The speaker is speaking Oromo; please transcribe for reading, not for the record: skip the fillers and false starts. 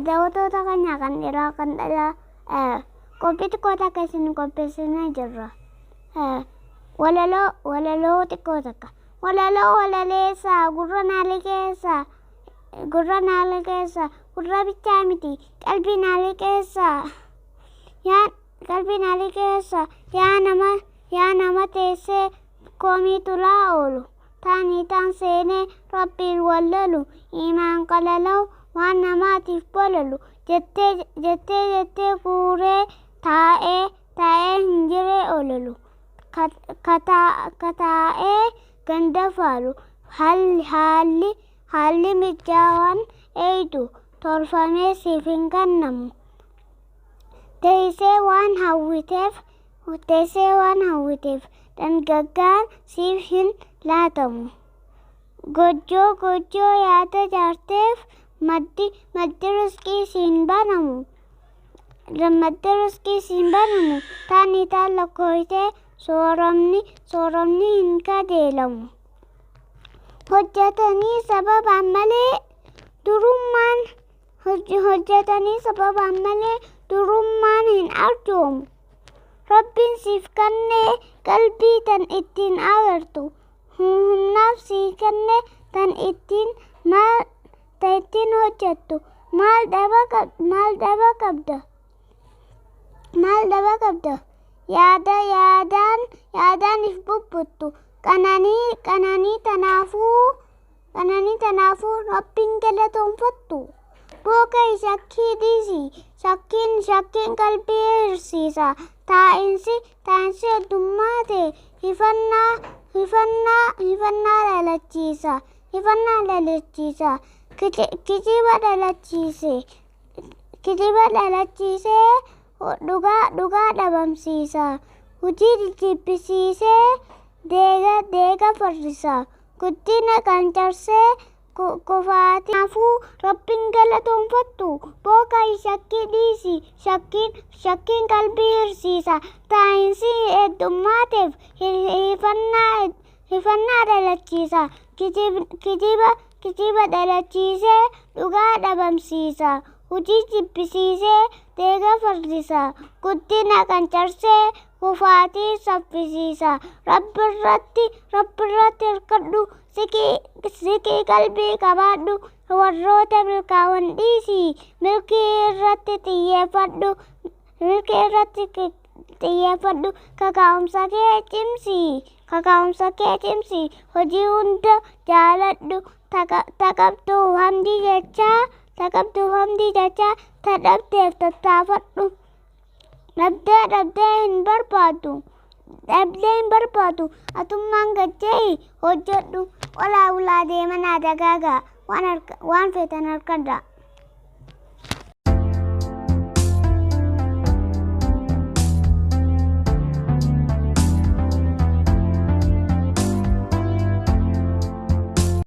Daawwattoota keenya kan dhiiraa kan dhalaa, qophii xiqqoo takka isin qopheessinee jirra. Walaloo, walaloo xiqqoo takka. Walaloo walaleessaa gurra naalii keessa, gurra naalii keessa, gurra bichaa miti qalbii naalii keessa. Yaa qalbii naalii keessa, yaa nama, yaa nama teessee komii tulaa oolu. Taanii taan seenee rabbiin wallalu, imaan qalalau waan namaatiif bolalu jettee jettee jettee guuree taa'ee taa'ee hin jiree ololu. Kataa'ee ganda faalu, haalli haalli haalli mijaawaan eeydu tolfamee siif hin kennamu. Teessee waan hawwiteef, teessee waan hawwiteef dhangaggaan siif hin laatamu. Gojjoo gojjoo yaada jaarteef maddi maddi riskii siin banamu. Maddi riskii siin banamu taanii taan lakkooytee sooramni sooramni hin kajeelamu. Hojjetanii sababaan malee durummaan, hojjetanii sababaan malee durummaan hin arjoomu. Rabbiin siif kennee qalbii tan ittiin agartu, humnaaf sii kenne tan ittiin maal tan ittiin hojjettu. Maal dhaba, maal dhaba qabda? Maal dhaba qabda? Yaada yaadaan yaadaan if bubbuttu qananii qananii tanaafuu, qananii tanaafuu rabbiin galatoonfattu. Booka shakkii dhiisi, shakkiin shakkiin qalbii hirsiisa. Taa'insi taa'insi heddummaate hifannaa hifannaa hifannaa dhalachiisa, hifannaa dhalachiisa. Kijiba dhalachiise, kijiba dhalachiisee dhugaa dhugaa dhabamsiisa. Hojii jibbisiisee deega deega farrisa. Guddina qancarsee kufaatii. Kanaafuu rabbiin galatoonfattu. Booka shakkii dhiisi, shakkiin shakkiin qalbii hirsiisa. Taa'insi heddumaateef hifannaa hifannaa dhalachiisa. Kijiba kijiba dhalachiisee dhugaa dhabamsiisa. Hojii jibbisiisee deega farrisa. Guddina qancarsee kufaatii saffisiisa. Rabbi irratti hirkadhu, siqii siqii qalbii qabaadhu. Warroota milkaa'an dhiisi, milkii irratti xiyyeeffadhu, milkii irratti xiyyeeffadhu. Kakaa'umsa kee cimsi, kakaa'umsa kee cimsi. Hojii hunda jaaladhu. Taqabtuu hamdii jechaa, taqabtuu hamdii jechaa tadhabdeef tattaafadhu. Dhabdee dhabdee hin barbaadu, dhabdee hin barbaadu. Atummaan gajjee hojjedhu. Olaa ulaa deemanaa dagaagaa, waan feetan harkadhaa.